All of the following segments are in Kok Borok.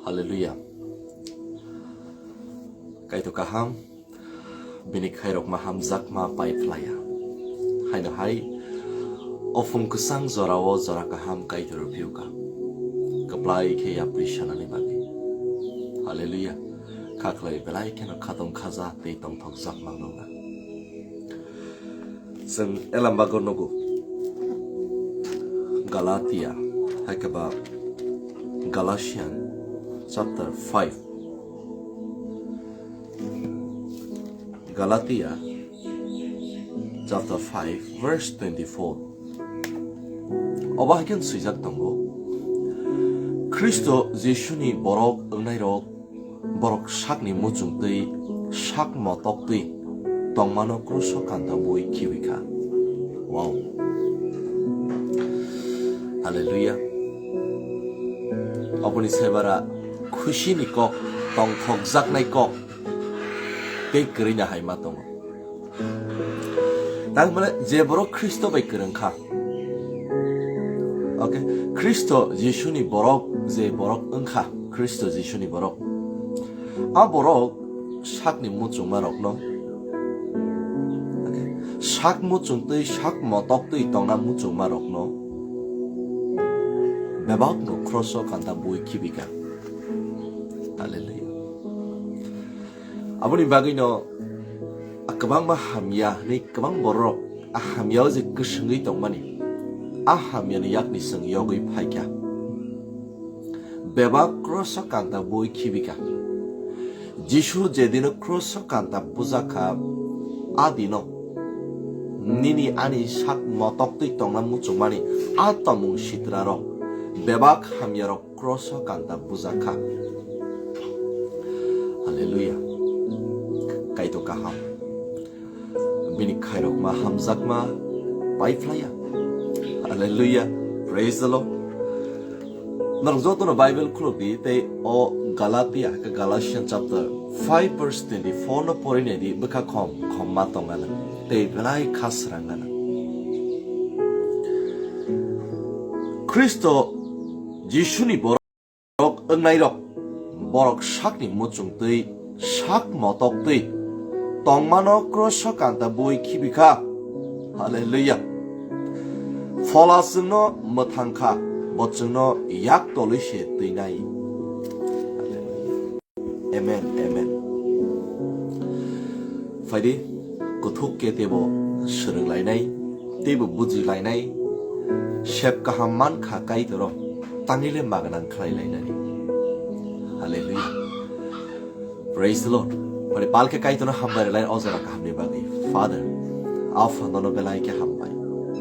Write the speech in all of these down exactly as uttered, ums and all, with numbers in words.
Hallelujah. Kaitor kaham, bini khairokma hamjakma pai phlaiya. Haino hai, o phung kwchang jorao jora kaham Kaitor rw phiuka. Kwplai khe yapri sanani bagwi. Hallelujah. Khaklai belai kheno khatong khaja tei tongthokjak manglokna. Chwng Elambago nugo. Galatia, hai khe ba Galatian chapter five. Galatia chapter five, verse twenty-four. Obo hai khe swijak tongo, Khristo Jisuni borok wngnairok borok sakni muchung twi sak motok twi tongmano kruso kanta bui khibi kha. Wow. Hallelujah. Aboni sebara khusini kok, tongthokjaknai kok tei kwrwina hai ma tongo. Tangmani je borok Khristo bai kwrwng kha. Okay, Khristo Jisuni borok je borok wngkha, Khristo Jisuni borok. A borok sakni muchungma rokno, okay, sak muchung twi sak motok twi tongna muchungma rokno bebakno kroso kanta bui khibika. Hallelujah. Aboni bagwino a kwbangma hamya hwnwi kwbang borok a hamyao je kwswngwi tongmani, a hamyani yakni chwng yogwi phaikha. Bebak kroso kanta bui khibika. Jisu jedino kroso kanta bujakha, a dino nini ani sak motok twi tongna muchungmani a tomung sitrarok, bebak hamyarok kroso kanta bujakha. Hallelujah. Kaitor kaham. Bini khairokma hamjakma pai phlaiya. Hallelujah. Praise the Lord. Norok jotono Bible khulukdi tei o Galatia, Galatians chapter five verse twenty-four no porinai di, bwkha khom khom ma tongana tei belai kha srangana. Khristo Jisuni borok wngnairok, borok sakni muchung twi, sak motok twi tongmano kroso kanta bui khibikha. Hallelujah. Phola chwngno mwthang kha, bo chwngno yak tolwi se twinai. Amen, amen. Phaidi, kuthuk khe teibo swrwnglainai, teibo bujilainai, sep kaham mankha Kaitoro, tangwile maganang khlailainani. Hallelujah. Praise the Lord. Phaidi, palkhe Kaitorno hambai rwlai o jora kahamni bagwi. Father, Apha nono belai khe hambai.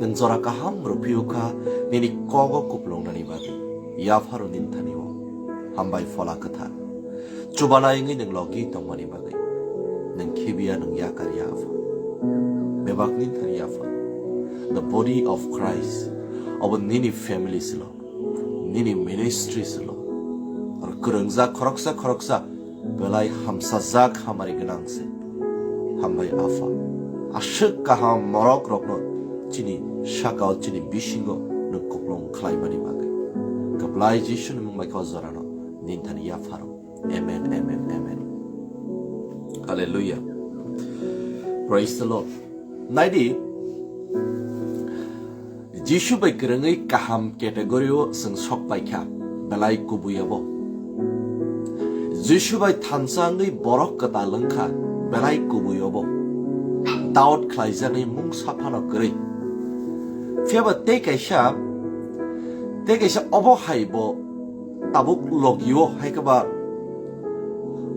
Nwng jora kaham rwphiyokha nini kogo kuplungnani bagwi. Yapharo nini thani o. Hambai Phola Kwthar. Chubanai wngwi nwng logi tongmani bagwi. Nwng khibiya, nwng yakarya, Apha. Bebak nini thani, Apha. The body of Christ. Obo nini family silo. Nini ministry silo. Aro kwrwngjak khoroksa khoroksa belai hamsajak hamari gwnang se. Hambai Apha. Aswk kaham morok rokno chini sakao, chini bisingo nwng kuplung khlaimani bagwi. Kwplai Jisuni mung bai khe o jorano nini thani yapharo. Amen, amen, amen. Hallelujah. Praise the Lord. Naidi, Jisu bai kwrwngwi kaham category o chwng sok paikha, belai kubui obo. Jisu bai thansa wngwi borok kwtal wngkha, belai kubui obo. Doubt khlaijaknai mungsa phano kwrwi. Phiyaba tei kaisa, tei kaisa obo hai bo tabuk logio hai khe ba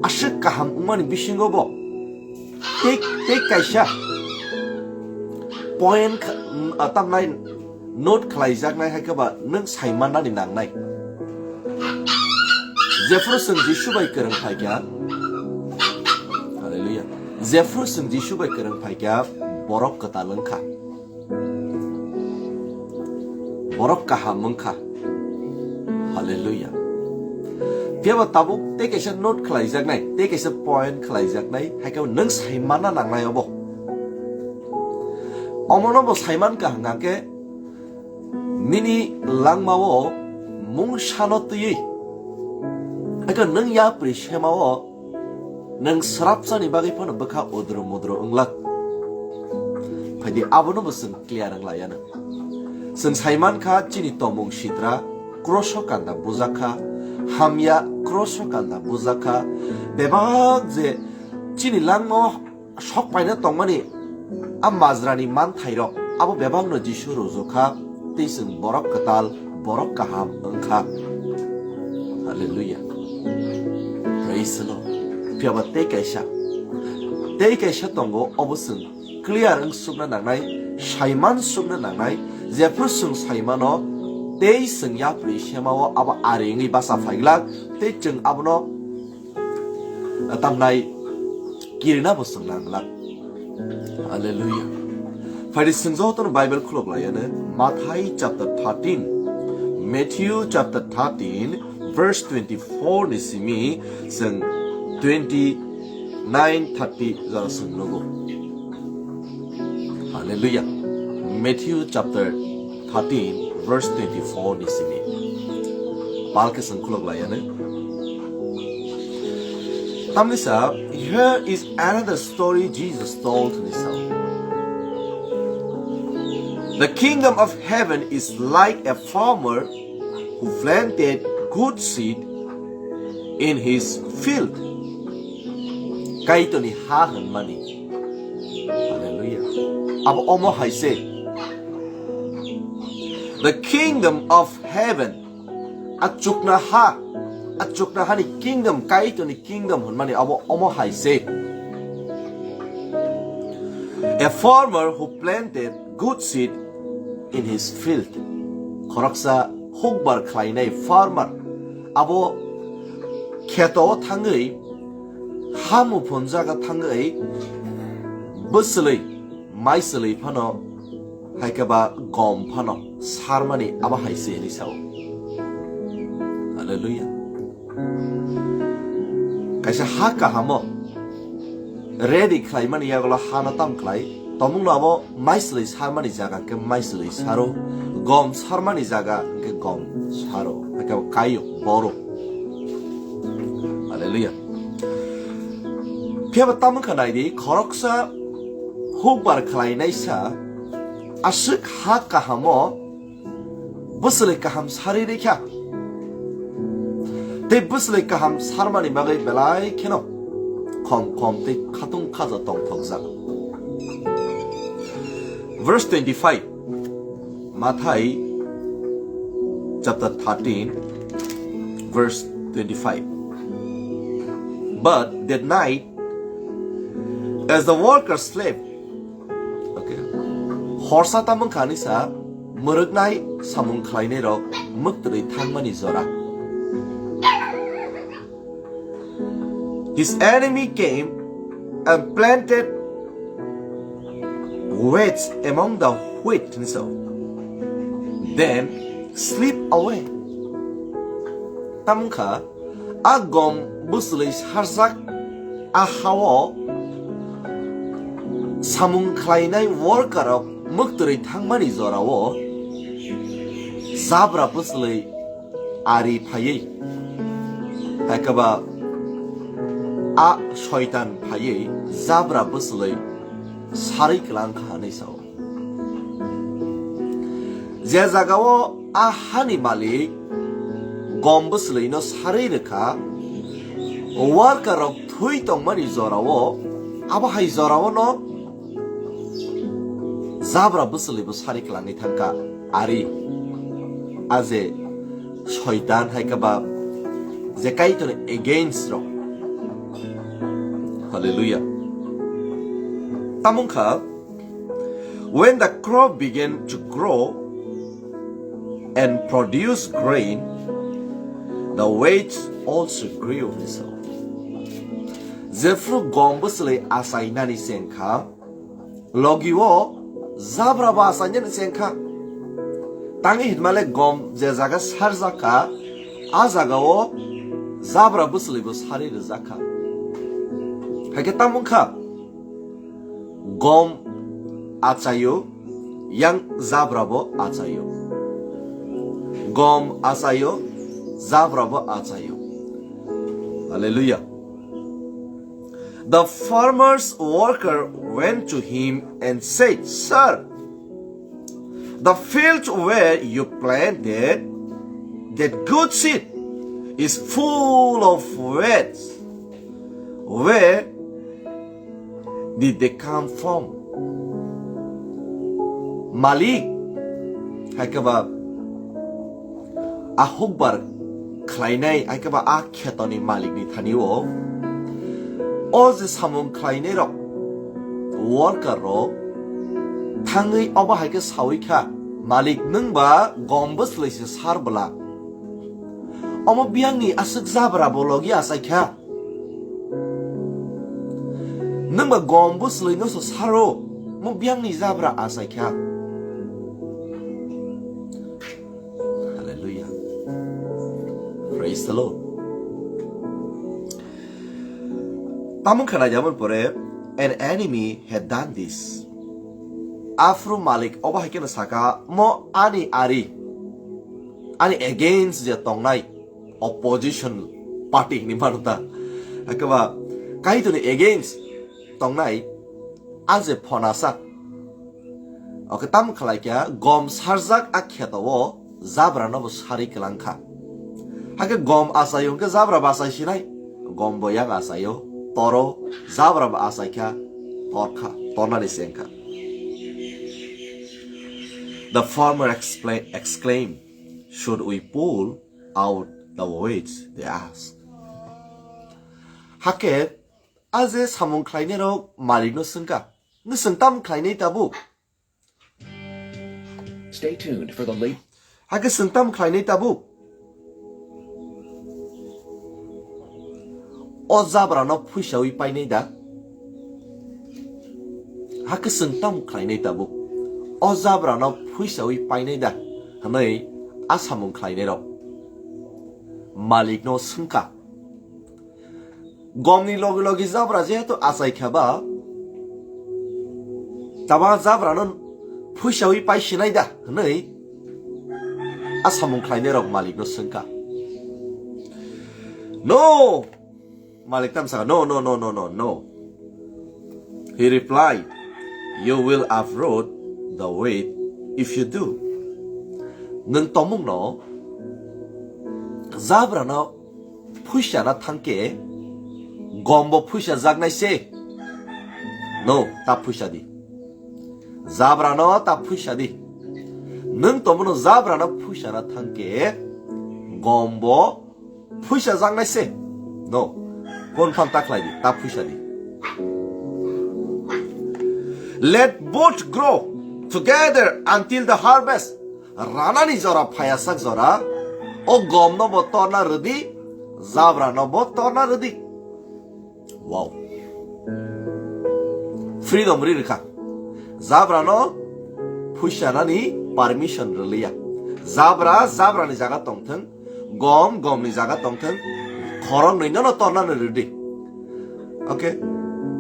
aswk kaham wngmani bisingo bo tei, tei kaisa point kha-, mm, a, tamnai note khlaijaknai hai khe ba nwng sai mannani nangnai. Jephru chwng Jisu bai kwrwng phaikha, hallelujah. Jephru chwng Jisu bai kwrwng phaikha, borok kwtal wngkha. Borok kaham wngkha. Hallelujah. Phiyaba tabuk tei kaisa note khlaijaknai, tei kaisa point khlaijaknai, hai khe nwng sai manna nangnai obo. Omono bo sai mankha hwnkha khe, nini langmao mungsano twiwi Eka nwng yapri semao nwng srapsani bagwi phano bwkha udru mudru wnglak. Phaidi abono bo chwng clear wng laiya nwng. Chwng sai mankha chini tomung sitra kroso kanda bujakha, hamya kroso kanda bujakha, bebak je chini langmao sok paina tongmani a majrani manthairok abo bebakno Jisu rujukha, tei chwng borok kwtal, borok kaham wngkha. Hallelujah. Praise the Lord. Phiyaba tei kaisa, tei kaisa tongo, obo chwng clear wng sukna nangnai, saiman sukna nangnai, jephru chwng saimano tei chwng yapri semao abo ari wngwi bacha phaiglak, tei chwng abono tamnai kirina bo chwng nanglak. Hallelujah. Phaidi chwng jotono Bible khulok laiya nwng Mathai chapter thirteen, Matthew chapter thirteen, verse twenty-four ni simi chwng twenty-nine, thirty jora chwng nugo. Hallelujah. Matthew chapter thirteen, verse twenty-four ni simi. Palke chwng khulok laiya nwng. Tamni sa, here is another story Jesus told ni sa. The kingdom of heaven is like a farmer who planted good seed in his field. Kaitorni ha hwnmani. Hallelujah. Abo omo hai se. The kingdom of heaven. A chukna ha. A chukna hani kingdom, Kaitorni kingdom hwnmani abo omo hai se. A farmer who planted good seed in his field. Khoroksa hukbar khlainai farmer abo kheto o thangwi, ha muphun jaga thangwi, bwswlwi, maichwlwi phano, hai khe ba gom phano sarmani abo hai se hinwi sao. Hallelujah. Kaisa ha kahamo ready khlaimani yagulo hano tam khlai, tomungno abo maichwlwi sarmani jaga hwnkhe maichwlwi saro, gom sarmani jaga hwnkhe gom saro, hwnkhe bo kaio boro. Hallelujah. Phiya bo tamo wngkha naidi, khoroksa hukbar khlainaisa aswk ha kahamo bwswlwi kaham sarwi rwkha. Tei bwswlwi kaham sarmani bagwi belai kheno khom khom tei khatung khaja tongthokjak. Verse twenty-five, Mathai chapter thirteen, verse twenty-five. But that night, as the workers slept, okay, horsa tamung kha ni sa mwrwknai samung khlainai rok mwktwrwi thangmani jora. His enemy came and planted weeds among the wheat, hinwi sao. Then sleep away. Tamkha, a gom bwswlwi sarjak a hao samung khlainai worker rok mwktwrwi thangmani jorao jabra bwswlwi ari phaiwi, hai khe ba a soitan phaiwi jabra bwswlwi sarwi kwlang kha hinwi sao. Je jagao a hani malik gom bwswlwino sarwi rwkha, worker rok thwi tongmani jorao, abo hai joraono jabra bwswlwibo sarwi kwlangwi thangkha. Ari a je soitan hai khe ba je Kaitorni against rok. Hallelujah. Tamung kha, when the crop began to grow and produce grain, the weeds also grew, hinwi sao. Jephru gom bwswlwi achainani chengkha, logi o jabra bo achainani chengkha. Tangwi hinmale gom je jaga sarjakha, a jagao jabra bwswlwibo sarwi rwjakha. Hai khe tamung kha, gom achaio, yang jabra bo achaio. Gom achaio, jabra bo achaio. Hallelujah. The farmer's worker went to him and said, "Sir, the field where you planted that good seed is full of weeds. Where did they come from?" Malik, hai khe ba a hukbar khlainai, hai khe ba a khetoni malikni thani-o o je samung khlainai rok, worker rok thangwi obo hai khe sawi kha, "Malik, nwng ba gom bwslwi se sar bwla, omo biyangni aswk jabra bo logi achai kha. Nwng ba gom bwslwi no se saro, mo biyangni jabra achai kha." Hallelujah. Praise the Lord. Tamo khna jamon pore, "An enemy had done this." Aphuru malik obo hai kheno saka, "Mo ani ari, ani against je tongnai opposition party ni manota, akaba kaitoni against tongnai a je phonasa." Oke, tam khlai kha, gom sarjak a kheto o jabra no bo sari kwlang kha. Hakhe gom achai hwnkhe jabra bo achai sinai, gom bo yak achai o, toro, jabra bo achai kha, tor kha, tornani se wng kha. The farmer explain, exclaimed, "Should we pull out the weeds?" they asked. Hakhe a je samung khlainai rok malik no swngkha, "Nwswng tam khlainai tabuk?" Stay tuned for the late. Hakhe swng tam khlainai tabuk? O jabra no phuisawi painai da? Hakhe swng tam khlainai tabuk? O jabra no phuisawi painai da? Hwnwi a samung khlainai rok malik no swngkha. Gomni logi logi jabra jehetu achai kha ba, tama jabra no phuisawi pai sinai da hwnwi a samung khlainai rok malik no swngkha. No, malik tam saka, "No, no, no, no, no, no." He replied, "You will uproot the weed if you do." Nwng tomung no jabra no phuisa na thangkhe gom bo phuisa jaknai se. No, ta phuisa di. Jabra no ta phuisa di. Nwng tomono jabra no phuisa na thangkhe gom bo phuisa jaknai se. No, kon phan ta khlai di, ta phuisa di. Let both grow together until the harvest. Ranani jora phaiyasak jora, o gom no bo torna rwdi, jabra no bo torna rwdi. Wow. Freedom ri rwkha. Jabra no phuisa nani permission rwliya. Jabra, jabra ni jaga tongthwng, gom, gom ni jaga tongthwng, khorok nwi no no torna ni rwdi. Okay?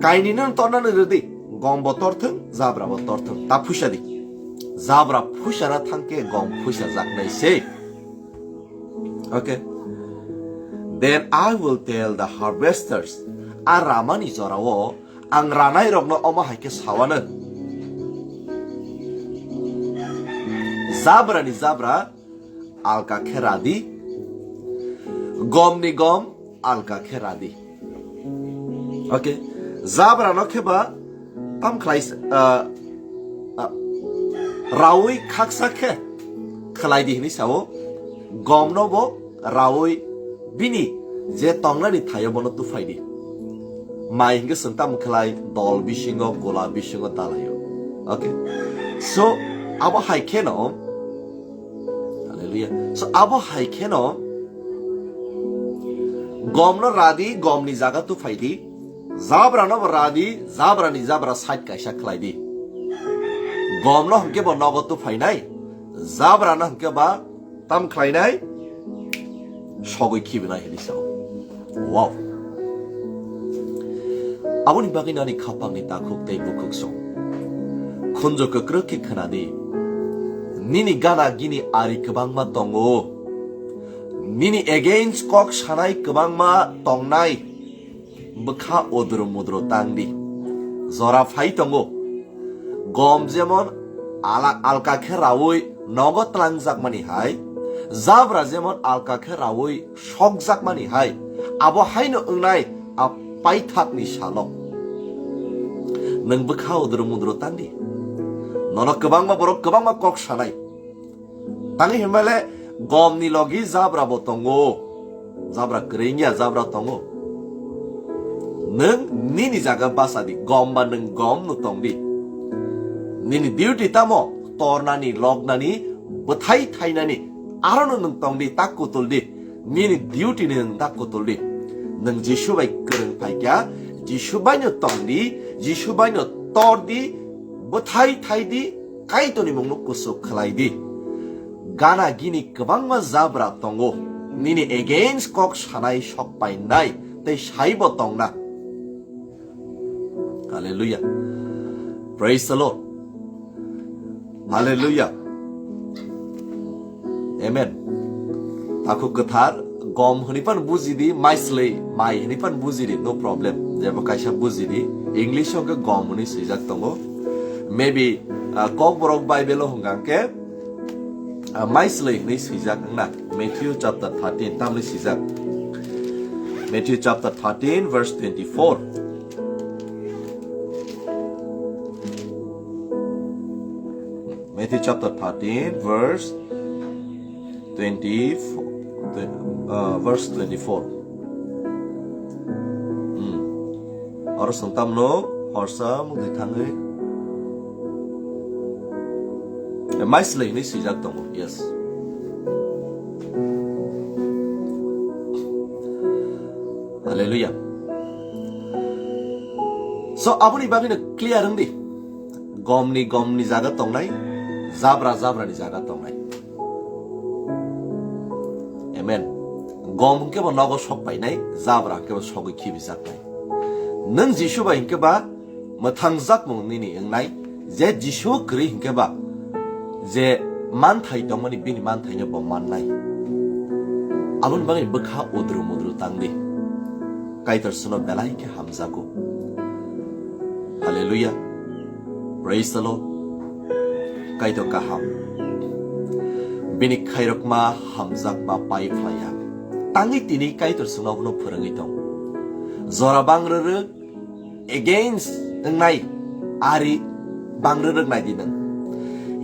Kaini no torna ni rwdi, gom bo torthwng, jabra bo torthwng. Ta phuisa di. Jabra phuisa na thangkhe gom phuisa jaknai se. Okay. Then I will tell the harvesters. A ramani jorao ang ranai rokno omo hai khe sawano. Jabra ni jabra alka khe radi. Gom ni gom alka khe radi. Okay. Jabra no khe ba tam khlai, ah, ah, rawi khaksa khe khlai di hini sao, gom no bo rawi bini je tongnani thaio bono tuphai di. Mai hingke chwng tam khlai dol bisingo, gola bisingo dalaio. Okay. So, abo hai kheno, hallelujah. So, abo hai kheno, gom no radi, gom ni jaga tuphai di, jabra no bo radi, jabra ni jabra side kaisa khlai di. Gom no hwnkhe bo nogo tuphai nai, jabra no hwnkhe ba tam khlai nai, sogwi khibi nai hini sao. Wow. Aboni bagwi nani khapang ni takhuk tei bukhuk song. Khunju kwkrwk khe khna di. Nini gana gini ari kwbangma tongo. Nini against kok sanai kwbangma tongnai, bwkha udru mudru tang di. Jora phai tongo. Gom jemon ala-, alka khe raui nogo tlangjakmani hai, jabra jemon alka khe raui sokjakmani hai, abo haino wngnai a paithakni salo. Nwng bwkha udru mudru tang di. Nono kwbangma borok kwbangma kok sanai. Tangwi hinmale gomni logi jabra bo tongo. Jabra kwrwi wngya, jabra tongo. Nwng nini jaga basa di, gom ba nwng gom no tong di. Nini duty tamo? Tornani, loknani, bwthai thainani, arono nwng tong di, tak kutul di. Nini duty ni nwng tak kutul di. Nwng Jisu bai kwrwng phaikha, Jisu bai no tong di, Jisu bai no tor di, bwthai thai di, Kaitorni mungno kuchuk khlai di. Gana gini kwbangma jabra tongo, nini against kok sanai, sok painai tei saibo tongna. Hallelujah. Praise the Lord. Hallelujah. Amen. Takhuk kwthar, gom hwnwi phano buji di, maislwi, mai hwnwi phano buji di, no problem. Jebo kaisa buji di, English o khe gom hwnwi swijak tongo. Maybe, ah, Kokborok Bible o hwnkha khe, ah, maislwi hwnwi swijak wngna. Matthew chapter thirteen, tamni swijak. Matthew chapter thirteen, verse twenty-four. Matthew chapter thirteen, verse twenty-four, twen-, uh, verse twenty-four. Hmm. Oro sengtamno horsa mudi thangwi. Eh, maislwi hinwi swijak tongo. Yes. Hallelujah. So, aboni bagwino clear wng di. Gomni, gomni jaga tongnai, jabra, jabrani jaga tongnai. Amen. Gom hwnkhe bo nogo sok painai, jabra hwnkhe bo sogwi khibijaknai. Nwng Jisu bai hwnkhe ba mwthangjakmung nini wngnai, je Jisu kwrwi hwnkhe ba je manthai tongmani bini manthaino bo mannai. Aboni bagwi bwkha udru mudru tang di. Kaitor chwngno belai khe hamjago. Hallelujah. Praise the Lord. Kaitor kaham. Bini khairokma hamjakma pai phlaiya. Tangwi tini Kaitor chwngno abono phwrwngwi tong. Jora bang rwrwk, against wngnai, ari bang rwrwk nai di nwng.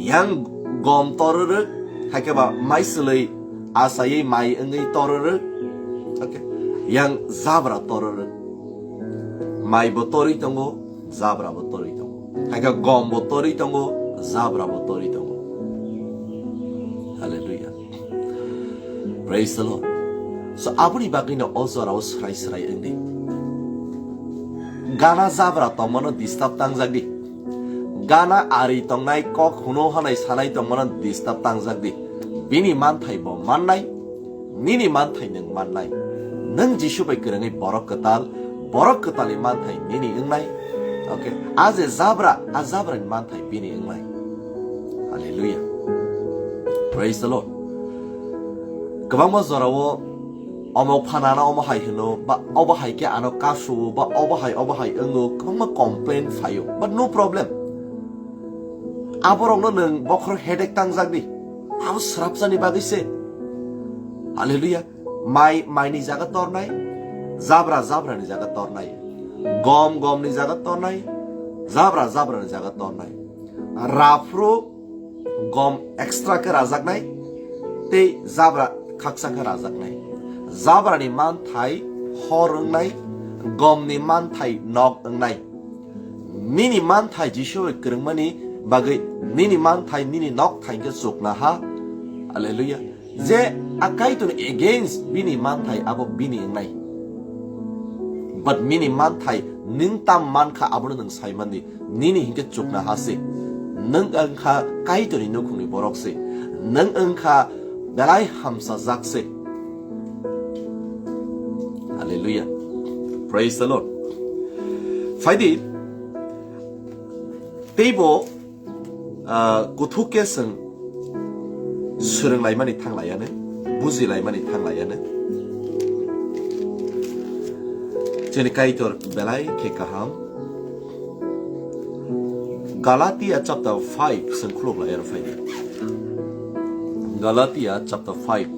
Yang gom tor rwrwk, haikhe ba mai swlwi asaiwi mai wngwi tor rwrwk. Okay. Yang jabra tor rwrwk. Mai bo torwi tongo, jabra bo torwi tongo. Haikhe gom bo torwi tongo, jabra bo torwi tongo. Hallelujah. Praise the Lord. So, aboni bagwino o jorao swrai swrai wngdi. Gana jabra tongmano disturb tangjak di. Gana ari tongnai, kok huno hanai sanai tongmano disturb tangjak di. Bini manthai bo mannai, nini manthai nwng mannai. Nwng Jisu bai kwrwngwi borok kwtal, borok kwtalni manthai nini wngnai. Okay, a je jabra, a jabrani manthai bini wngnai. Hallelujah. Praise the Lord. Kwbangma jorao omo phan ano omo hai hwno, ba obo hai khe ano kasu-o, ba obo hai, obo hai wngo, kwbangma complain phaio, but no problem. Aborokno nwng bokhorok headache tangjak di. Abo srapsani bagwi se. Hallelujah. Mai, maini jaga tornai, jabra, jabrani jaga tornai. Gom, gomni jaga tornai, jabra, jabrani jaga tornai. Raphru gom extra khe rajaknai, tei jabra khaksa khe rajaknai. Jabrani manthai hor wngnai, gomni manthai nok wngnai. Nini manthai Jisu bai kwrwngmani bagwi nini manthai, nini nokthai khe chukna ha. Hallelujah. Je a Kaitorni against bini manthai abo bini wngnai. But nini manthai nwng tam mankha abono nwng saimani, nini hinkhe chukna ha se. Nwng wngkha Kaitorni nukhungni borok se. Nwng wngkha belai hamsajak se. Hallelujah. Praise the Lord. Phaidi, teibo, ah, kuthuk khe chwng swrwnglaimani thanglaiya ne. bujilaimani thanglaiano. Chini Kaitor belai khe kaham. Galatia chapter five chwng khuluk lai aro phaidi. Galatia chapter five.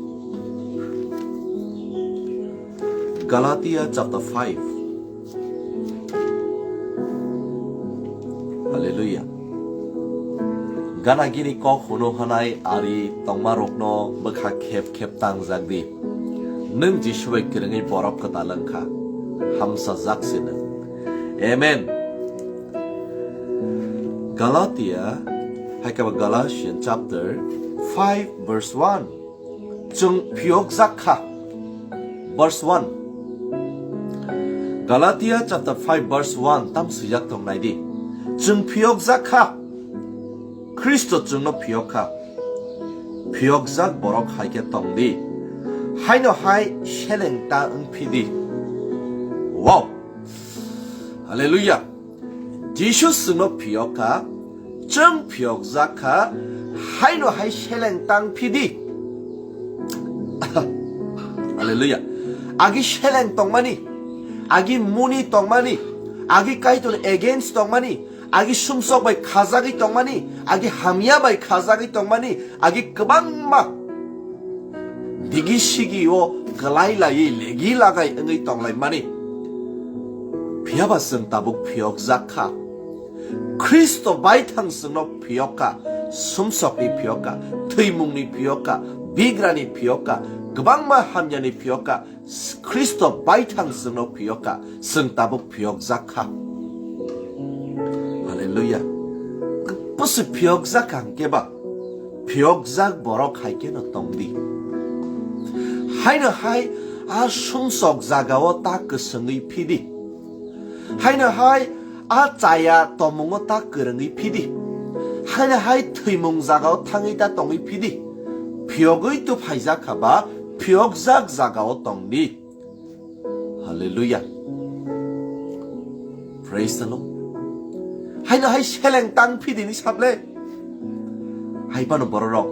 Galatia chapter five. Hallelujah. Gana gini kok hunu hanai ari tongma rokno bwkha khep khep tangjak di. Nwng Jisu bai kwrwngwi borok kwtal wngkha. Hamsa jak se nwng. Amen. Galatia, hai khe ba Galatian chapter five verse one. Chwng phiyokjak kha. Verse one. Galatia chapter five verse one tam swijak tong nai di. Chwng phiyokjak kha. Khristo chwngno phiyok kha. Phiyokjak borok hai khe tong di. Haino hai seleng ta wng phi di. Wow. Hallelujah. Jisu chwngno phiyok kha, chwng phiyokjak kha, haino hai seleng tang phi di. Hallelujah. Agi seleng tongmani, agi muni tongmani, agi Kaitor against tongmani, agi sumsok bai khajagwi tongmani, agi hamya bai khajagwi tongmani, agi kwbangma digi sigi o kwlai laiwi legi lagai wngwi tonglaimani. Phiyaba chwng tabuk phiyokjak kha. Khristo baithang chwngno phiyok kha, sumsokni phiyok kha, thwimungni phiyok kha, bigrani phiyok kha, kwbangma hamyani phiyok kha. Khristo baithang chwngno phiyok kha, chwng tabuk phiyokjak kha. Hallelujah. Bwswi phiyokjak kha hwnkhe ba, phiyokjak borok hai kheno tong di. Haino hai a sumsok jagao ta kwswngwi phi di. Haino hai a chaya tomungo ta kwrwngwi phi di. Haino hai thwimung jagao thangwi ta tongwi phi di. Phiyogwi tu phaijak kha ba, phiyokjak jagao tong di. Hallelujah. Praise the Lord. Haino hai seleng tang phi di ni sable. Hai phano bororok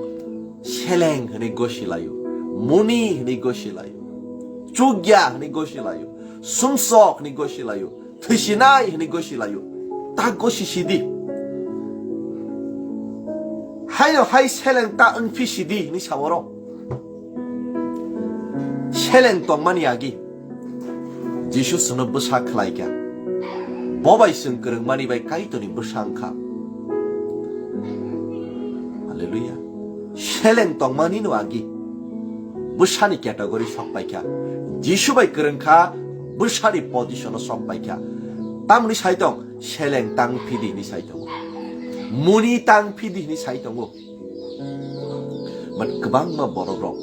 seleng hwnwi gosi laio. Muni hwnwi gosi laio. Chukya hwnwi gosi laio. Sumsok hwnwi gosi laio. Thwisinai hwnwi gosi laio. Ta gosi sidi. Haino hai seleng ta wng phi sidi hwnwi saborok. Seleng tongmani agi Jisu chwngno bwsa khlai kha. Bo bai chwng kwrwngmani bai Kaitorni bwsa wng kha. Hallelujah. Seleng tongmani no agi bwsani category sok pai kha. Jisu bai kwrwng kha, bwsani position o sok pai kha. Tamoni sai tong, seleng tang phi di hwnwi sai tongo. Muni tang phi di hwnwi sai tongo. But kwbangma borok rok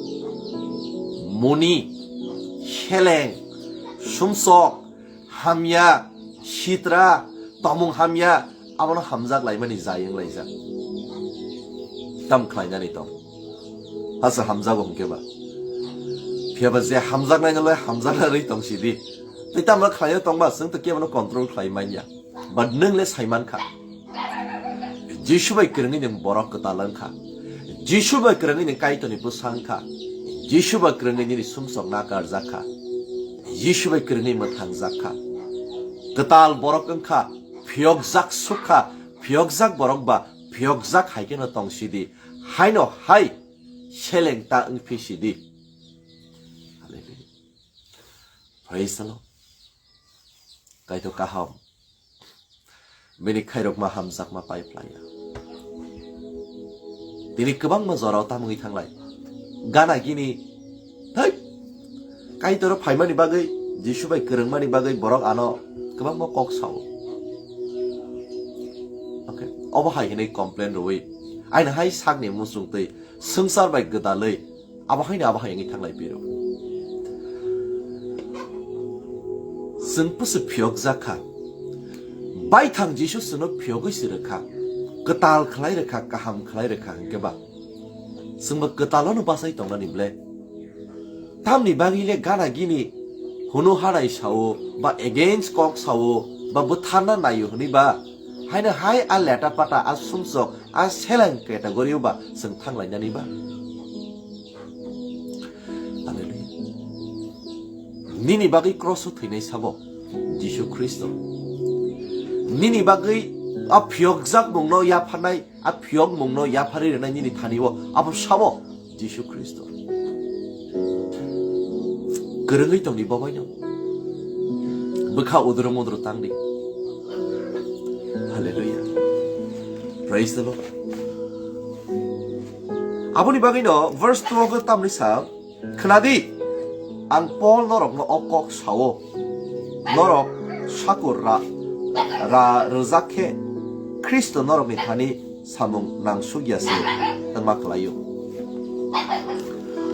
muni, seleng, sumsok, hamya, sitra, tomung hamya, abono hamjak laimani jai wng laijak. Tam khlainani tong. Hasa hamjago hwnkhe ba. Phiya ba je hamjaknaino le hamjakna rwi tong sidi. Tei tamno khlaina tongba, chwng to kebono control khlai manya. But nwng le sai man kha. Jisu bai kwrwngwi nwng borok kwtal wng kha. Jisu bai kwrwngwi nwng Kaitorni bwsa wng kha. Jisu bai kwrwngwi nini sumsok nakarjak kha. Jisu bai kwrwngwi mwthangjak kha. Kwtal borok wng kha, phiyokjak suk kha, phiyokjak borok ba phiyokjak hai kheno tong sidi. Haino hai seleng ta wng phi sidi. Hallelujah. Praise the Lord. Kaitor kaham. Bini khairokma hamjakma pai phlaiya. Tini kwbangma jorao tamungwi thanglai. Gana gini, thai, Kaitoro phaimani bagwi, Jisu bai kwrwngmani bagwi borok ano kwbangma kok sao. Okay. Obo hai hwnwi complain rwui, aina hai sakni muchung twi swngchar bai gwdalwi, abo haino abo hai wngwi thanglai phiro. Chwng pusu phiyokjak kha. Baithang Jisu chwngno phiyogwi se rwkha. Kwtal khlai rwkha, kaham khlai rwkha hwnkhe ba. Chwngbo kwtalono bachai tongnani ble. Tamni bagwi le gana gini hunu hanai sao, ba against kok sao, ba bwtharna naio hwnwi ba. Haino hai a leta pata, a sumsok, a seleng category o ba chwng thanglainani ba. Nini bagwi cross o thwinai sabo Jisu Khristo. Nini bagwi a phiyokjak mungno yapharnai, a phiyok mungno yapharwi rwnai nini thani o abo sabo Jisu Khristo. Kwrwngwi tongdi bobaino. Bwkha udro mudro tangdi. Hallelujah. Praise the Lord. Aboni bagwino verse two o tamni sa, "Khwnadi, ang Paul norokno o kok sao, norok sakur ra, ra rwjak khe Khristo norokni thani samung nangsuk ya se wngma kwlaio."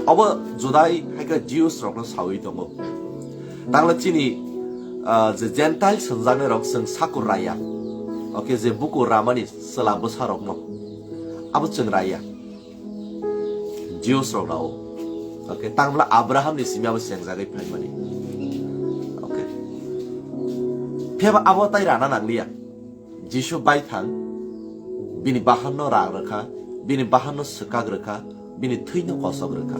Obo Judai hai khe Jews rokno saui tongo. Tangla chini, ah, je Gentile swnjaknai rok chwng sakur raya. Oke, je bukur ramani chwla bwsa rokno. Abo chwng raya. Jews rok rao. Oke, tangla Abraham ni simi abo sengjagwi phaimani. Oke. Phiyaba abo tai rana nangliya. Jisu baithang, bini bahanno rak rwkha, bini bahanno swkak rwkha, bini thwino kosok rwkha.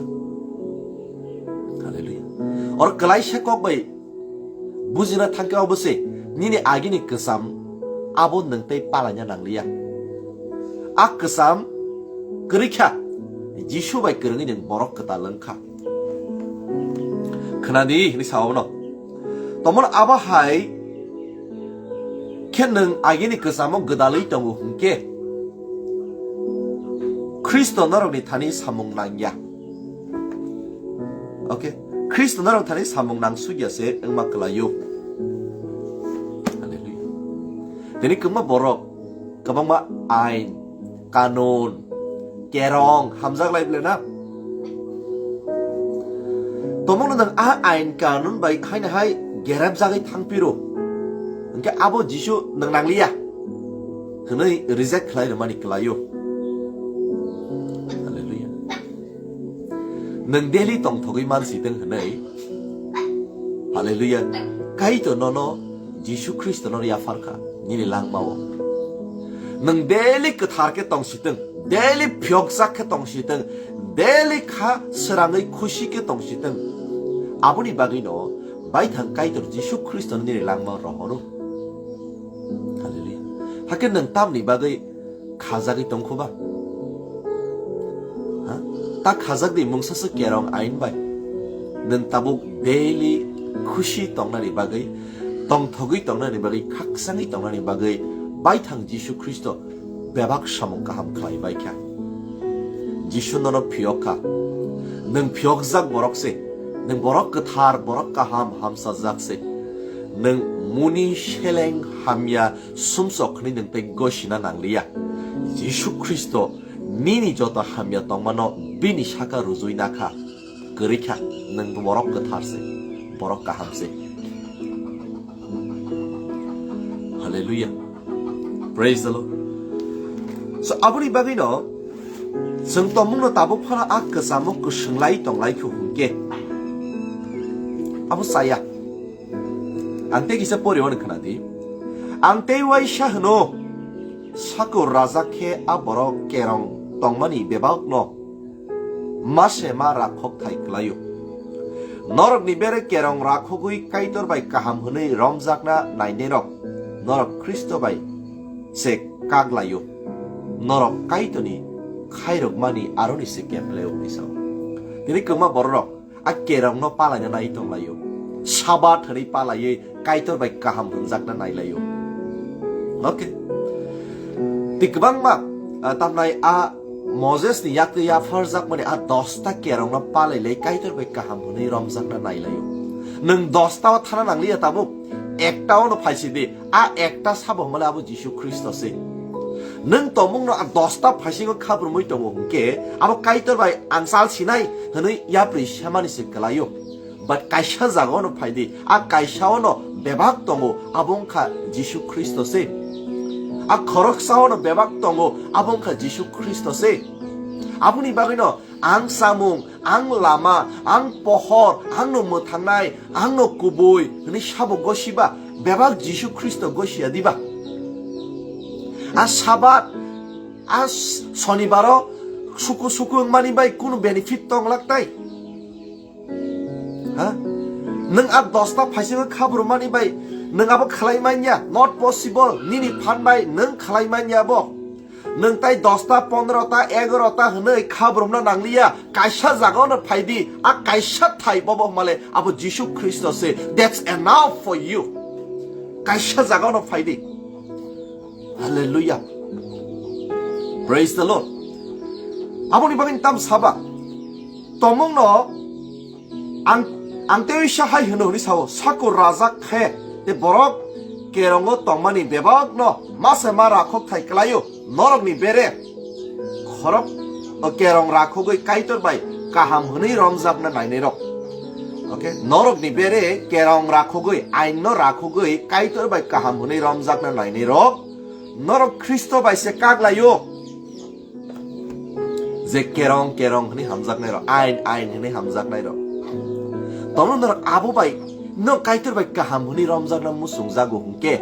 Hallelujah. Or kwlaisa kok bai bujina thangkhe obo se, nini agini kwcham abo nwng tei palaina nangliya. A kwcham kwrwi kha, Jisu bai kwrwngwi nwng borok kwtal wng kha. Khwnadi, hwnwi sao no. Tomon abo hai khe nwng agini kwchamo gwdalwi tongo hwnkhe, Khristo norokni thani samung nangya. Oke, Khristo norok thani samung nangsukya se wngma kwlaio. Hallelujah. Tini kwbangma borok, kwbangma ain, kanun, kerong hamjak lai bole na. Tomongno nwng a ain kanun bai haino hai gerepjagwi thangphiro, hwnkhe abo Jisu nwng nangliya hwnwi reject khlai rwmani kwlaio. Hallelujah. Nwng daily tongthogwi mansitwng hwnwi, hallelujah, Kaitor nono Jisu Khristo nono yapharkha nini langmao. Nwng daily kwthar khe tongsitwng, daily phiyokjak khe tongsitwng, daily kha srangwi khusi khe tongsitwng. Aboni bagwino baithang Kaitor Jisu Khristo nini langmao rohoro. Hallelujah. Hakhe nwng tamni bagwi khajagwi tongkhuba? Ha? Ta khajak di mungsasa kerong ain bai. Nwng tabuk daily khusi tongnani bagwi, tongthogwi tongnani bagwi, khaksangwi tongnani bagwi baithang Jisu Khristo bebak samung kaham khlai bai kha. Jisu nono phiyok kha. Nwng phiyokjak borok se. Nwng borok kwthar, borok kaham, hamsajak se. Nwng muni seleng hamya sumsok hwnwi nwng tei gosina nangliya. Jisu Khristo nini joto hamya tongmano bini saka rujui nakha. Kwrwi kha, nwng borok kwthar se, borok kaham se. Hallelujah. Praise the Lord. So, aboni bagwino chwng tongmungno tabuk phano a kwchamo kwswnglai tonglai kho hwnkhe, abo chaya. Ang tei kisa pori hwnwi khwnadi. Ang tei uaisa hwno, sakur rajak khe a borok kerong tongmani bebakno mase ma rakhok thai kwlaio. Norokni bere kerong rakhogwi Kaitor bai kaham hwnwi romjakna nainairok norok Khristo bai se kak laio. Norok Kaitorni khairokmani aroni se kepleo hwnwi sao. Tini kwbangma bororok a kerongno palaina nai tonglaio. Sabat hwnwi palaiwi Kaitor bai kaham hwnjakna nailaio. Okay. Tei kwbangma, ah, tamnai a Moses ni yak twi yapharjakmani a dosta kerongno palailai Kaitor bai kaham hwnwi romjakna nailaio. Nwng dosta o thana nangliya tabuk, ekta ono phaisidi, a ekta sabo hwnmale abo Jisu Khristo se. Nwng tongmungno a dosta phaisingo khabrumwi tongo hwnkhe, abo Kaitor bai ang chal sinai hwnwi yapri semani se kwlaio. But kaisa jaga ono phaidi, a kaisa ono bebak tongo, abo wngkha Jisu Khristo se. A khoroksa ono bebak tongo, abo wngkha Jisu Khristo se. Aboni bagwino ang samung, ang lama, ang pohor, ang no mwthangnai, ang no kubui hwnwi sabo gosiba, bebak Jisu Khristo gosiya diba? A Sabat, a s-, Sonibaro suku suku wngmani bai kunu benefit tong lak tai? Ha? Nwng a dosta phaisingwi khabrumani bai nwng abo khlai manya, not possible. Nini phan bai nwng khlai manya abo. Nwng tai dosta, pondrota, egarota hwnwi khabrumna nangliya. Kaisa jagao no phaidi, a kaisa thai bobo hwnmale abo Jisu Khristo se. That's enough for you. Kaisa jagao no phaidi. Hallelujah. Praise the Lord. Aboni bagwi tam saba. Tomungno ang, ang tewi sa hai hwno hwnwi sao, sako rajak khe, te borok kerongo tongmani bebakno mase ma rakhok thai klaio, norokni bere khorok, o kerong rakhogwi Kaitor bai kaham hwnwi romjakna nainairok. Okay, norokni bere kerong rakhogwi, ain no rakhogwi Kaitor bai kaham hwnwi romjakna nainairok, norok Khristo bai se kak laio. Je kerong kerong hwnwi hamjaknairok, ain ain hwnwi hamjaknairok. Tono norok abo bai, no Kaitor bai kaham hwnwi romjakna muchungjago hwnkhe,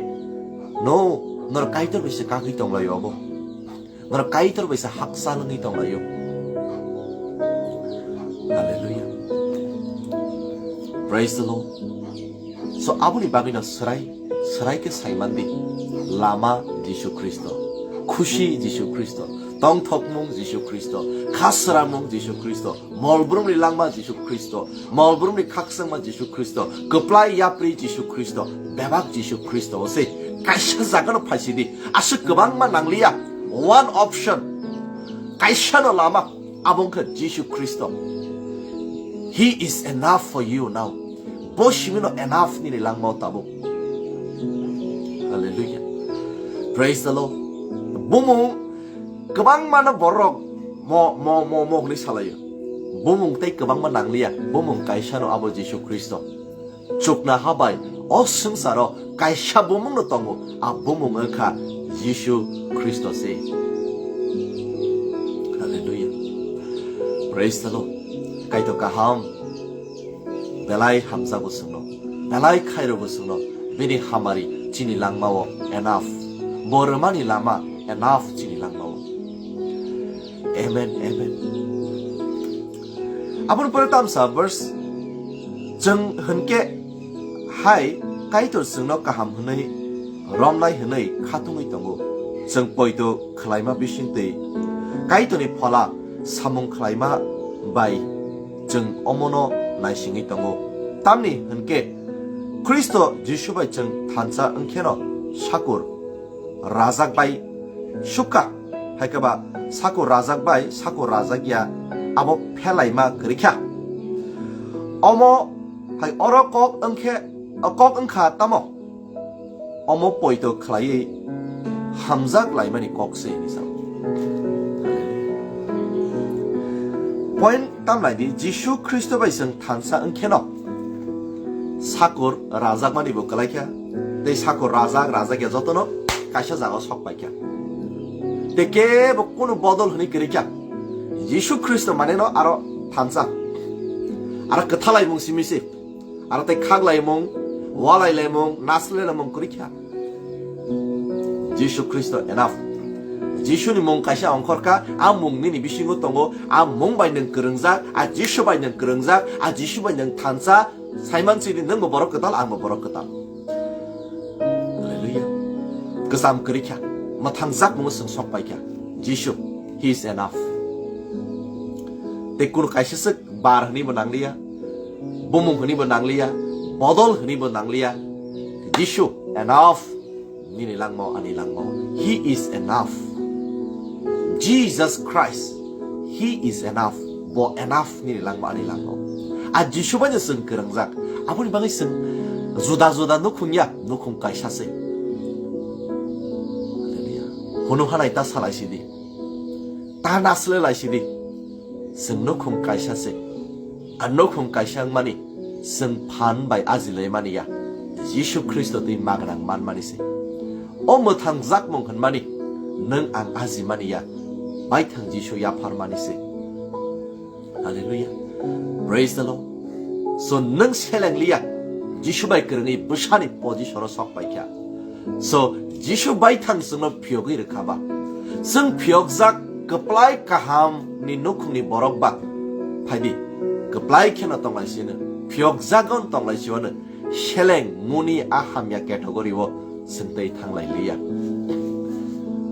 no, norok Kaitor bai se kagwi tonglaio abo. Norok Kaitor bai se hakchal wngwi tonglaio. Hallelujah. Praise the Lord. So, aboni bagwino swrai, swrai khe saimandi. Lama Jisu Khristo, khusi Jisu Khristo, tongthokmung Jisu Khristo, khasramung Jisu Khristo, molbrumni langma Jisu Khristo, molbrumni khakchangma Jisu Khristo, kwplai yapri Jisu Khristo, bebak Jisu Khristo. O se kaisa jagano phaisidi, aswk kwbangma nangliya, one option, kaisano lama. Abo wngkha Jisu Khristo. He is enough for you now. Bo simino enough nini langmao tabuk. Hallelujah. Praise the Lord. Bumung kwbangmano borok mo, mo, mo, mo hwnwi salaio. Bumung tei kwbangma nangliya. Bumung kaisano abo Jisu Khristo. Chukna ha bai o swngcharo kaisa bumungno tongo, a bumung wngkha Jisu Khristo se. Hallelujah. Praise the Lord. Kaitor kaham. Belai hamjago chwngno. Belai khairokgo chwngno. Bini hamari chini langmao enough. Bo rwmani lama enough chini langmao. Amen, amen. Aboni pore tamsa verse, chwng hwnkhe hai Kaitor chwngno kaham hwnwi romnai hwnwi khatungwi tongo. Chwng poito khwlaima bisingtwi Kaitorni phola samung khwlaima bai chwng omono naisingwi tongo. Tamni hwnkhe Khristo Jisu bai chwng thansa wngkheno sakur rajak bai sukha, hai khe ba sako rajak bai sako rajak ya abo phelaima kwrwi kha. Omo hai oro kok wngkhe, kok wngkha tamo? Omo poito khlaiwi hamjak laimani kok se hwnwi sao. Point tam nai di, Jisu Khristo bai chwng thansa wngkheno sakur rajakmani bo kwlai kha, tei sakur rajak, rajak ya jotono kaisa jagao sok pai kha. Tei kebo kunu bodol hwnwi kwrwi kha. Jisu Khristo maneno aro thansa, aro kwthalaimung simi se, aro tei khaklaimung, walailaimung, naslailaimung kwrwi kha. Jisu Khristo enough. Jisuni mung kaisa ongkhor kha, a mung nini bisingo tongo, a mung bai nwng kwrwngjak, a Jisu bai nwng kwrwngjak, a Jisu bai nwng thansa, saiman sidi nwngbo borok kwtal, angbo borok kwtal. Hallelujah. Kwcham kwrwi kha, mwthangjak mungo chwng sok pai kha. Jisu, he is enough. Tei kunu kaisa swk bar hwnwi bo nangliya, bumung hwnwi bo nangliya, bodol hwnwi bo nangliya. Jisu, enough. Nini langmao, ani langmao. He is enough. Jesus Christ, he is enough. Bo enough nini langmao, ani langmao. A Jisu bai no chwng kwrwngjak. Aboni bagwi chwng juda juda nukhung ya, nukhung kaisa se. Hallelujah. Hunu hanai ta salai sidi. Ta nasle lai sidi. Chwng nukhung kaisa se. A nukhung kaisa wngmani chwng phan bai ajilaimani ya, Jisu Khristo twi magwnang manmani se. O mwthang jakmung hwnmani nwng ang ajimani ya, baithang Jisu yapharmani se. Hallelujah. Praise the Lord. So nwng seleng liya, Jisu bai kwrwngwi bwsani position o sok pai kha. So, Jisu baithang chwngno phiyogwi rwkha ba? Chwng phiyokjak kwplai kaham ni nukhungni borok ba? Phaidi, kwplai kheno tonglai sino. phiyokjagon tonglai siwano seleng muni a hamya category o sengtei thanglai liya.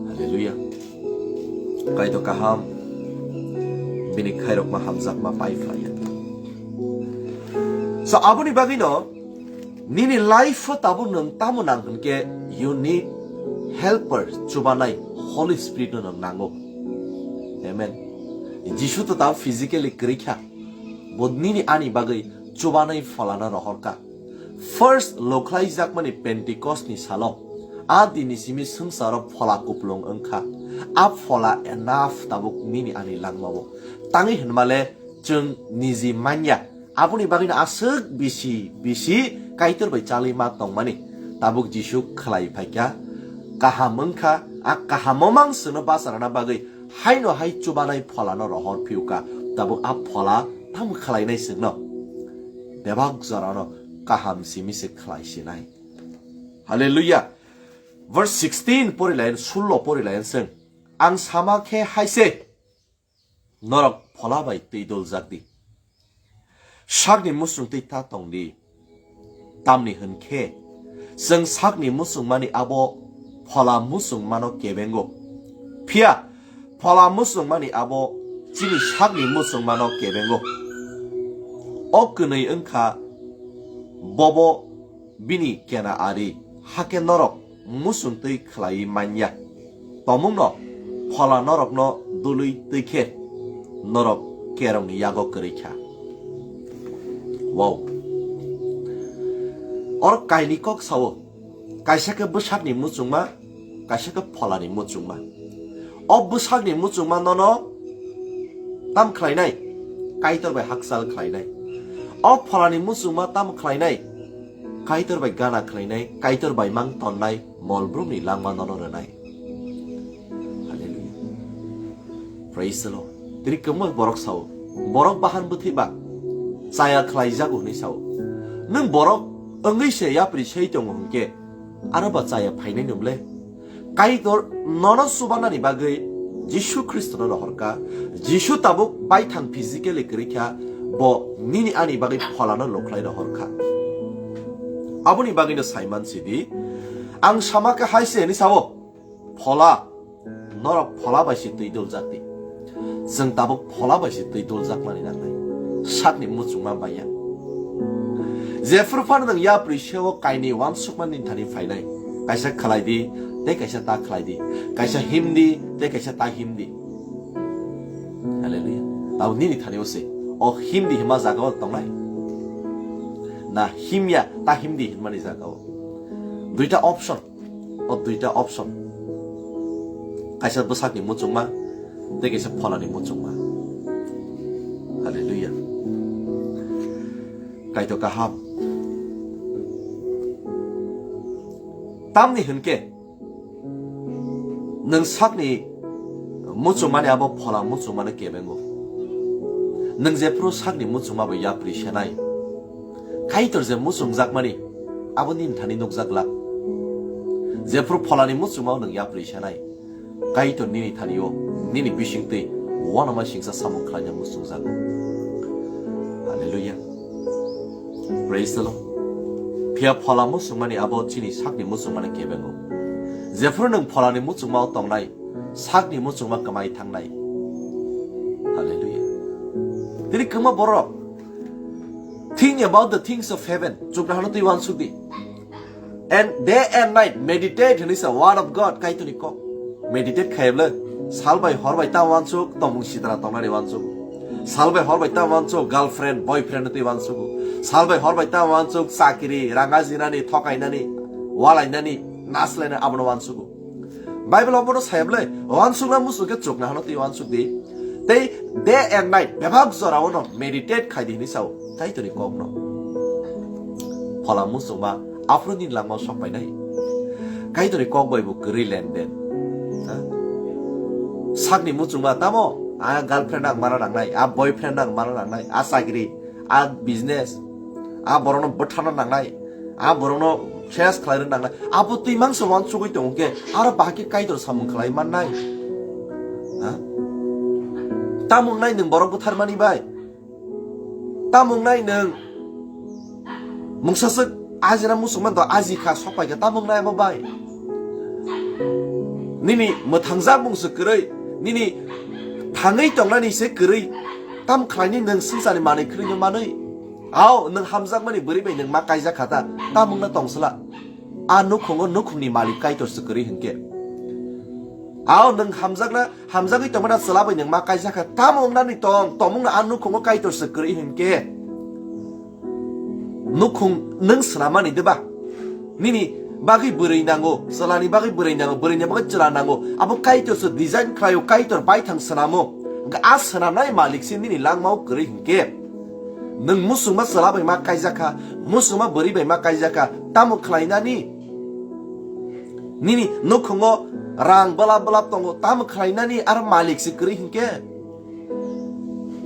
Hallelujah. Kaitor kaham, bini khairokma hamjakma pai phlaiya. So, aboni bagwino nini life o tabuk nwng tamo nang hwnkhe, you need helper, chubanai Holy Spirit no nwng nango. Amen. Jisu to tabuk physically kwrwi kha, bo nini ani bagwi chubanai pholano rohor kha. First lokhlaijakmani Pentecost ni salo, a dini simi swngcharo phola kuplung wngkha. A phola enough tabuk nini ani langmao. Tangwi hwnmale chwng niji manya. Aboni bagwino aswk bisi bisi Kaitor bai chalwi ma tongmani tabuk Jisu khlai phaikha. Kaham wngkha, a kahamo mang chwngno bacharana bagwi haino hai chubanai pholano rohor phiukha. Tabuk a phola tamo khlainai chwngno? Bebak jorano kaham simi se khlai sinai. Hallelujah. Verse sixteen porilayan, sullo porilayan chwng. Ang sama khe haise, norok phola bai twi doljak di. Sakni muchung twi ta tong di. Tamni hwn khe, chwng sakni muchungmani abo phola muchungmano kebengo. Phiya phola muchungmani abo chini sakni muchungmano kebengo. O kwnwi wngkha bobo bini kena ari, hakhe norok muchung twi khlaiwi manya. Tomungno phola norokno dului twi khe norok kerongni yago kwrwi kha. Wow. Oro kaini kok sao, kaisa khe bwsakni muchungma, kaisa khe pholani muchungma. O bwsakni muchungma nono tam khlainai, Kaitor bai hakchal khlainai. O pholani muchungma tam khlainai, Kaitor bai gana khlainai, Kaitor bai mang tonnai, molbrumni langma nono rwnai. Hallelujah. Praise the Lord. Tini kwbangma borok sao, borok bahan bwthwi ba chaya khlaijago hwnwi sao. Nwng borok wngwi se yapri sei tongo hwnkhe, aro ba chaya phainai nw ble? Kaitor nono chubanani bagwi Jisu Khristono rohorkha. Jisu tabuk baithang physically kwrwi kha, bo nini ani bagwi pholano lokhlai rohorkha. Aboni bagwino saiman sidi, ang sama khe hai se hwnwi sao, phola, norok phola bai se twi doljak di. Chwng tabuk phola bai se twi doljakmani nangnai. Sakni muchungma baiya. Jephru phano nwng yapri seo kaini uansukmani thani phainai. Kaisa khlai di, tei kaisa ta khlai di. Kaisa him di, tei kaisa ta him di. Hallelujah. Tabuk nini thani o se. O him di hima jaga o tongnai. Na himya ta him di hinmani jaga o. Duita option. O duita option. Kaisa bwsakni muchungma, tei kaisa pholani muchungma. Hallelujah. Kaitor kaham. Tamni hwnkhe, nwng sakni muchungmani abo phola muchungmani kebengo. Nwng jephru sakni muchungma bai yapri senai, Kaitor je muchungjakmani, abo nini thani nukjak glak. Jephru pholani muchungmao nwng yapri senai, Kaitor nini thani-o, nini bisingtwi uanama singsa samung khlaina muchungjago. Hallelujah. Praise the Lord. Phiya phola muchungmani abo chini sakni muchungmani kebengo. Jephru nwng pholani muchungmao tongnai, sakni muchungma kwmai thangnai. Hallelujah. Tini kwma borok, think about the things of heaven. Chukna hano twi uansuk di. And day and night meditate hwnwi sa word of God, Kaitorni kok. Meditate khaiyable sal bai hor bai ta uansuk, tongmung sitra tongnani uansuk. Sal bai hor bai ta uansuk, girlfriend, boyfriend twi uansuk. Sal bai hor bai ta uansuk, chakri, ranga jinani, thokainani, walainani, naslainani, abono uansuk. Bible o bono sayable, uansukna muchung khe chukna hano twi uansuk di. Tei day and night, bebak jora ono meditate khai di hwnwi sao, Kaitorni kokno. Phola muchungma, aphuru nini langmao sok painai. Kaitorni kok bai bo kwrwi lenden. Ha? Sakni muchungma tamo, a girlfriend ang mana nangnai, a boyfriend ang mana nangnai, a chakri, a business, a borokno bwtharna nangnai, a borokno ses khlaina nangnai, abo twi mangsa uansugwi tongo khe, aro bahai khe Kaitor samung khlai mannai? Ha? Tamo wngnai nwng borok bwtharmani bai? Tamo wngnai nwng Mungsaswk ajina muchungma do aji kha, sokpai kha, tamo wngnai amo bai? Nini mwthangjak mung se kwrwi, nini thangwi tongnani se kwrwi, tam khlaini nwng swngcharni manwi kwrwino manwi? Ao, nwng hamjakmani bwrwi bai nwng ma kaijak kha ta, tamo wngna tongsla? A nukhungo nukhungni malik Kaitor se kwrwi hinkhe. Ao, nwng hamjakna, hamjagwi tongmana chwla bai nwng ma kaijak kha, tamo wngnani tong, tomungno a nukhungo Kaitor se kwrwi hinkhe. Nukhung nwng swnamani diba? Nini bagwi bwrwi nango, chwlani bagwi bwrwi nango, bwrwini bagwi chwla nango. Abo Kaitor se design khlaio, Kaitor baithang swnamo. Hwnkhe a swnamnai malik se nini langmao kwrwi hinkhe. Nwng muchungma chwla bai ma kaijak kha, muchungma bwrwi bai ma kaijak kha, tamo khlainani? Nini nukhungo rang bwlap bwlap tongo, tamo khlainani aro malik se kwrwi hinkhe?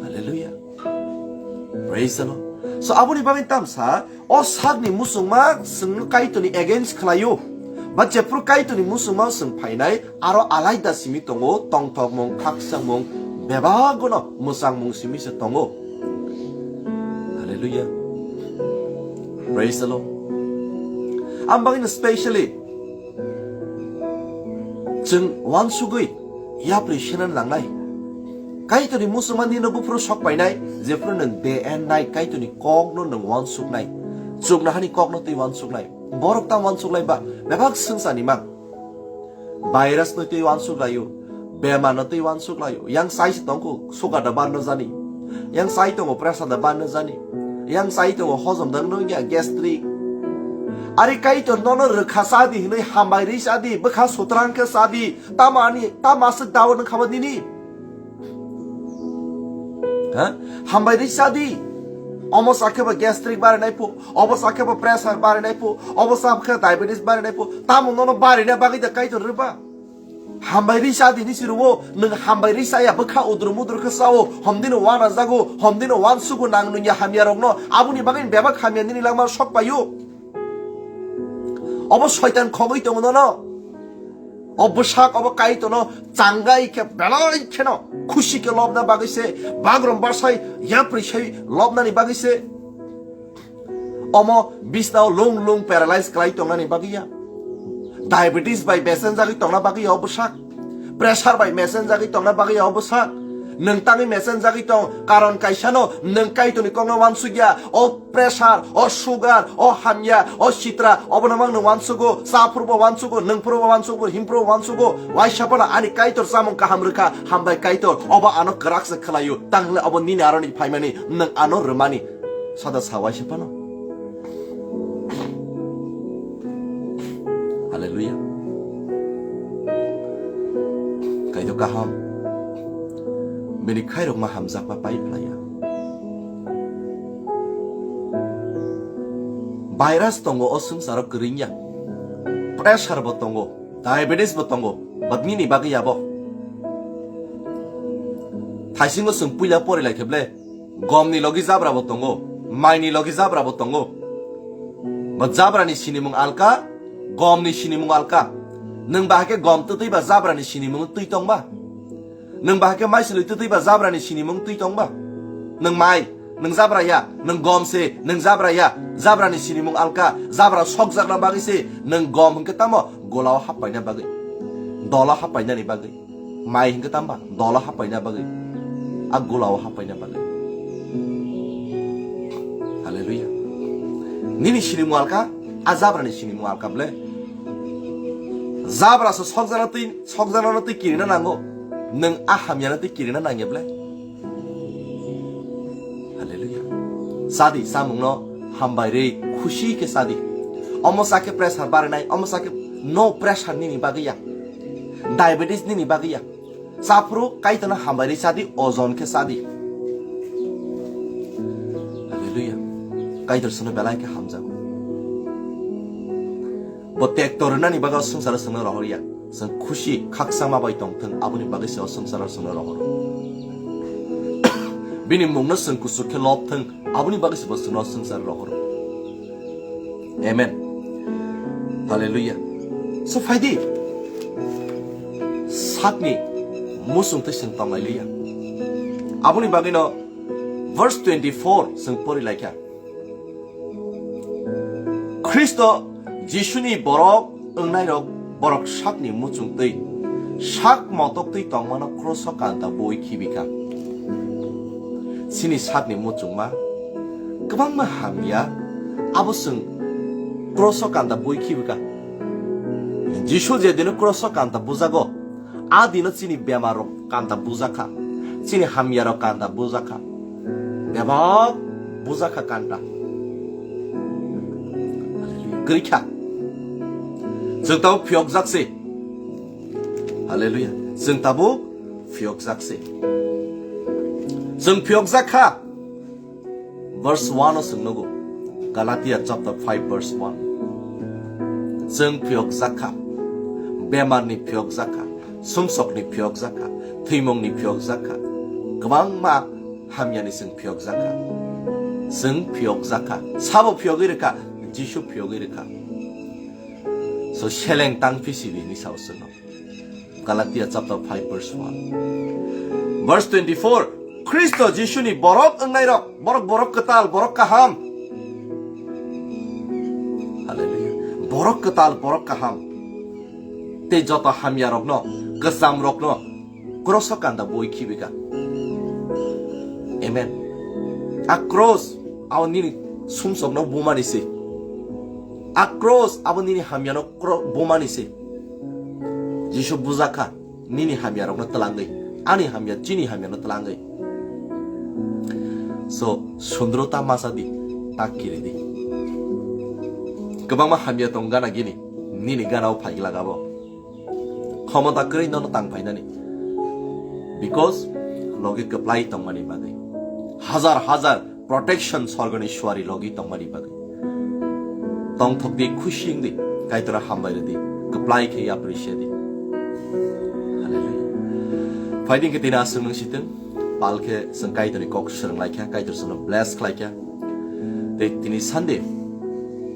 Hallelujah. Praise the Lord. So, aboni bagwi tamsa, o sakni muchungma chwng Kaitorni against khlaio. Ba jephru Kaitorni muchungma chwng phainai, aro alaida simi tongo, tongthokmung, khakchangmung, bebagono mwchangmung simi se tongo. Hallelujah. Praise the Lord. Ang bagwino specially chwng uansugwi yapri sena nangnai. Kaitorni muchungma nino buphuru sok painai, jephuru nwng day and night Kaitorni kokno nwng uansuknai. Chuknohani kokno twi uansuknai. Borok tamo uansuklai ba? Bebak swngcharni mang. Virus no twi uansuk laio, bemar no twi uansuk laio. Yang sai se tongkho, sugar da ban no jani. Yang sai tongo, pressure da ban no jani. Yang sai tongo, hojom da no ya, gastric. Ari Kaitor nono rwkha chadi hinwi hambai ri chadi, bwkha sutrang khe chadi. Tamo ani, tamo aswk dawa nung khabo nini? Ha? Hambai ri chadi. Omo sakhe ba gastric barinai phu, obo sakhe ba pressure barinai phu, obo sakhe diabetes barinai phu. Tamo nono barina bagwi da Kaitor rwba? Hambai ri chadi ni siro, nwng hambai ri chaya bwkha udru mudru khe chao, homdino wana jago, homdino wansugo nang nungya hamya rokno, aboni bagwi bebak hamya nini langma sok paio. Obo soitan khogwi tongo nono. O bwsak obo Kaitorno changai khe belai kheno khusi khe lobna bagwi se, bagrom basai yapri sai lobnani bagwi se. Omo bisnao lung lung paralyze kwlai tongnani bagwi ya. Diabetes bai mesenjagwi tongna bagwi ya o bwsak. Pressure bai mesenjagwi tongna bagwi ya o bwsak. Nwng tangwi mesenjagwi tong, karon kaisano nwng Kaitorni kokno wansukya. O pressure, o sugar, o hamya, o sitra, obono mang nwng wansugo, cha phuru bo wansugo, nwng phuru bo wansugo, him phuru bo wansugo. Waisa phano ani Kaitor chamung kaham rwkha, hambai Kaitor, obo ano kwrak se khwlaio, tangle obo nini aroni phaimani, nwng ano rwmani. Sada sa waisa phano. Hallelujah. Kaitor kaham. Bini khairokma hamjakma pai phlaiya. Virus tongo o swngcharo kwrwngya. Pressure bo tongo, diabetes bo tongo, but nini bagwi ya bo? Thaisingo chwng puila pori lai khe ble, gomni logi jabra bo tongo, maini logi jabra bo tongo. Bo jabrani sinimung alka, gomni sinimung alka. Nwng bahai khe gom twtwi ba jabrani sinimung twi tong ba? Nwng bahai khe maisulwi twtwi ba jabrani sinimung twi tong ba? Nwng mai, nwng jabra ya, nwng gom se, nwng jabra ya, jabrani sinimung alka, jabra sokjakna bagwi se, nwng gom hwnkhe tamo golao happaina bagwi, dolo happainani bagwi. Mai hwnkhe tamba dolo happaina bagwi, a golao happaina bagwi. Hallelujah. Nini sinimung alka, a jabrani sinimung alka ble. Jabra se sokjana twi, sokjana twi kirina nango. Nwng a hamyana twi kirina nangya ble. Hallelujah. Sadi, samungno hambai rwi khusi khe sadi. Omo sakhe pressure barinai, omo sakhe no pressure nini bagwi ya. Diabetes nini bagwi ya. Chaphuru Kaitorno hambai rwi chadi, ojon khe chadi. Hallelujah. Kaitor chwngno belai khe hamjago. Bo tekto rwnani bagwi o swngcharo chwngno rohor ya. Chwng khusi khakchangma bai tong thung, aboni bagwi se o swngcharo chwngno rohoro. Bini mungno chwng kuchuk khe lob thung, aboni bagwi se bo chwngno o swngcharo rohoro. Amen. Hallelujah. So, phaidi. Sakni muchung tei chwng tonglailiya. Aboni bagwino verse twenty-four chwng pori laikha. Khristo Jisuni borok wngnairok borok sakni muchung twi sak motok twi tongmano kroso kanta bui khibikha. Chini sakni muchungma kwbangma hamya abo chwng kroso kanta bui khibikha. Jisu je dino kroso kanta bujago, a dino chini bemar rok kanta bujakha, chini hamya rok kanta bujakha, bebak bujakha kanta. Hallelujah. Kwrwikha. Chwng tabuk phiyokjak se. Hallelujah. Chwng tabuk phiyokjak se. Chwng phiyokjak kha. Verse one o chwng nugo. Galatia chapter five verse one. Chwng phiyokjak kha. Bemarni phiyokjak kha. Sumsokni phiyokjak kha. Thwimungni phiyokjak kha. Kwbangma hamyani chwng phiyokjak kha. Chwng phiyokjak kha. Sabo phiyogwi rwkha? Jisu phiyogwi rwkha. So seleng tang phisibi hinwi sao chwngno. Galatia chapter five verse one. Verse twenty-four. Khristo Jisuni borok wngnairok, borok, borok kwtal, borok kaham. Hallelujah. Borok kwtal, borok kaham. Tei joto hamyarokno, kwchamrokno kroso kanta bui khibika. Amen. A cross, abo nini sumsokno bumani se. A cross, abo nini hamyano kro-, bumani se. Jisu bujakha, nini hamyarokno twlangwi, ani hamya, chini hamyano twlangwi. So, sundro ta masa di, ta kiri di. Kwbangma hamya tong gana gini, nini gana o phaigla gabo. Khomota kwrwi nono tang phainani. Because logi kwplai tongmani bagwi. Hazar hazar protection sorgoni suari logi tongmani bagwi. Tongthok di, khusi wng di, Kaitorno hambai rw di, kwplai khe yapri se di. Hallelujah. Phaidi khe tini aswk nung sitwng, pal khe chwng Kaitorni kok swrwng lai kha, Kaitor chwngno bless khlai kha. Tei tini Sunday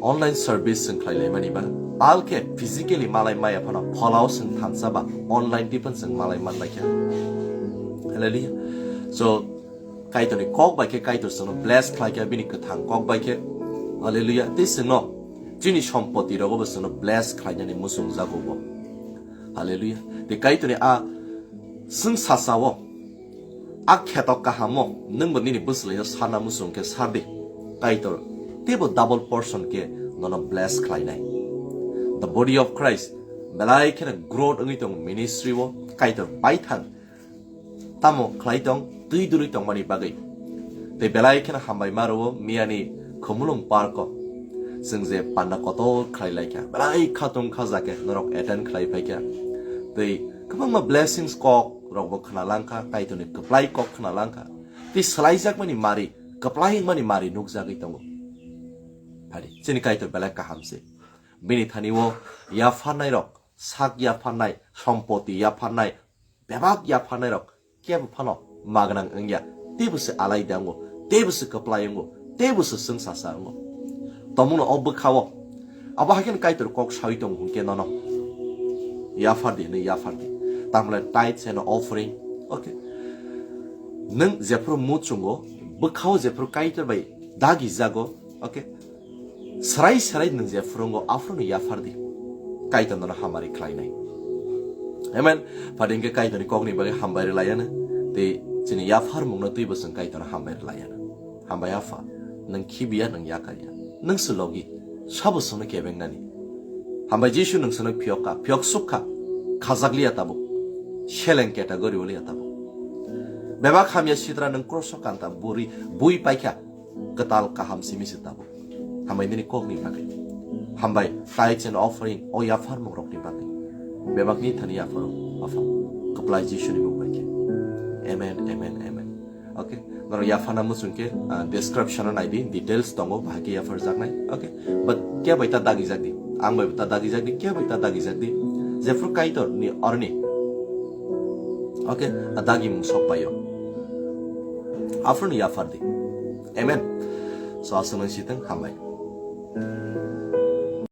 online service chwng khlai lai mani ba, pal khe physically malai maya phano pholao chwng thansa ba online tei phano chwng malai man lai kha. Hallelujah. So, Kaitorni kok bai khe Kaitor chwngno bless khlai kha, bini kwthang kok bai khe. Hallelujah. Tei chwngno chini sompoti rogo bo chwngno bless khlainani muchung jago bo. Hallelujah. Tei Kaitorni a chwng sasao, a kheto kahamo nwng bo nini bwswlaino sarna muchung khe sar di. Kaitor teibo double portion khe nono bless khlainai. The body of Christ belai kheno growth wngwi tongo ministry o, Kaitor baithang tamo khlai tong, twi dului tongmani bagwi. Tei belai kheno hambai ma rwo miyani Khumulwng park o. Chwng je panda kotor khlai lai kha, belai khatung khaja khe norok attend khlai phai kha. Tei kwbangma blessings kok rok bo khna lang kha, Kaitorni kwplai kok khna lang kha. Tei swlaijakmani mari, kwplai wngmani mari nukjagwi tongo. Phari, chini Kaitor belai kaham se. Bini thani o yapharnai rok, sak yapharnai, sompoti yapharnai, bebak yapharnai rok kebo phano magnang wngya, teibo se alai da wngo, teibo se kwplai wngo, teibo se chwng sasa wngo. Tomungno o bwkha-o abo hai kheno Kaitor kok saui tongo hwn khe nono yaphar di hwnwi yaphar di. Tamle tithes and offering, okay? Nwng jephuru muchungo, bwkha-o jephuru Kaitor bai dagi jago, okay? Srai srai nwng je phwrwngo, aphuru no yaphar di. Kaitor nono hamari khlainai. Amen. Phadi hwnkhe Kaitorni kokni bagwi hambai rwlaiano. Tei chini yapharmungno twibo chwng Kaitorno hambai rwlaiano. Hambai Apha, nwng khibiya, nwng yakarya. Nwng se logi. Sabo chwngno kebengnani. Hambai Jisu, nwng chwngno phiyok kha, phiyok suk kha. Khajakliya tabuk. Seleng category waliya tabuk. Bebak hamya sitra nwng kroso kanta buri, bui paikha. Kwtal kaham simi se tabuk. Hambai nini kokni bagwi. Hambai tithes and offering o yapharmung rokni bagwi. Bebakni thani yapharo, Apha. Kwplai Jisuni mung bai khe. Amen, amen, amen. Okay. Norok yapharna muchung khe, ah, description o nai di, details tongo, bahai khe yaphar jaknai. Okay. But khe bai ta dagi jak di. Ang bai ta dagi jak di, khe bai ta dagi jak di. Jephru Kaitor ni orni. Okay. A dagi mung sok paio. Aphuru no yaphar di. Amen. So, aswk nang sitwng, hambai.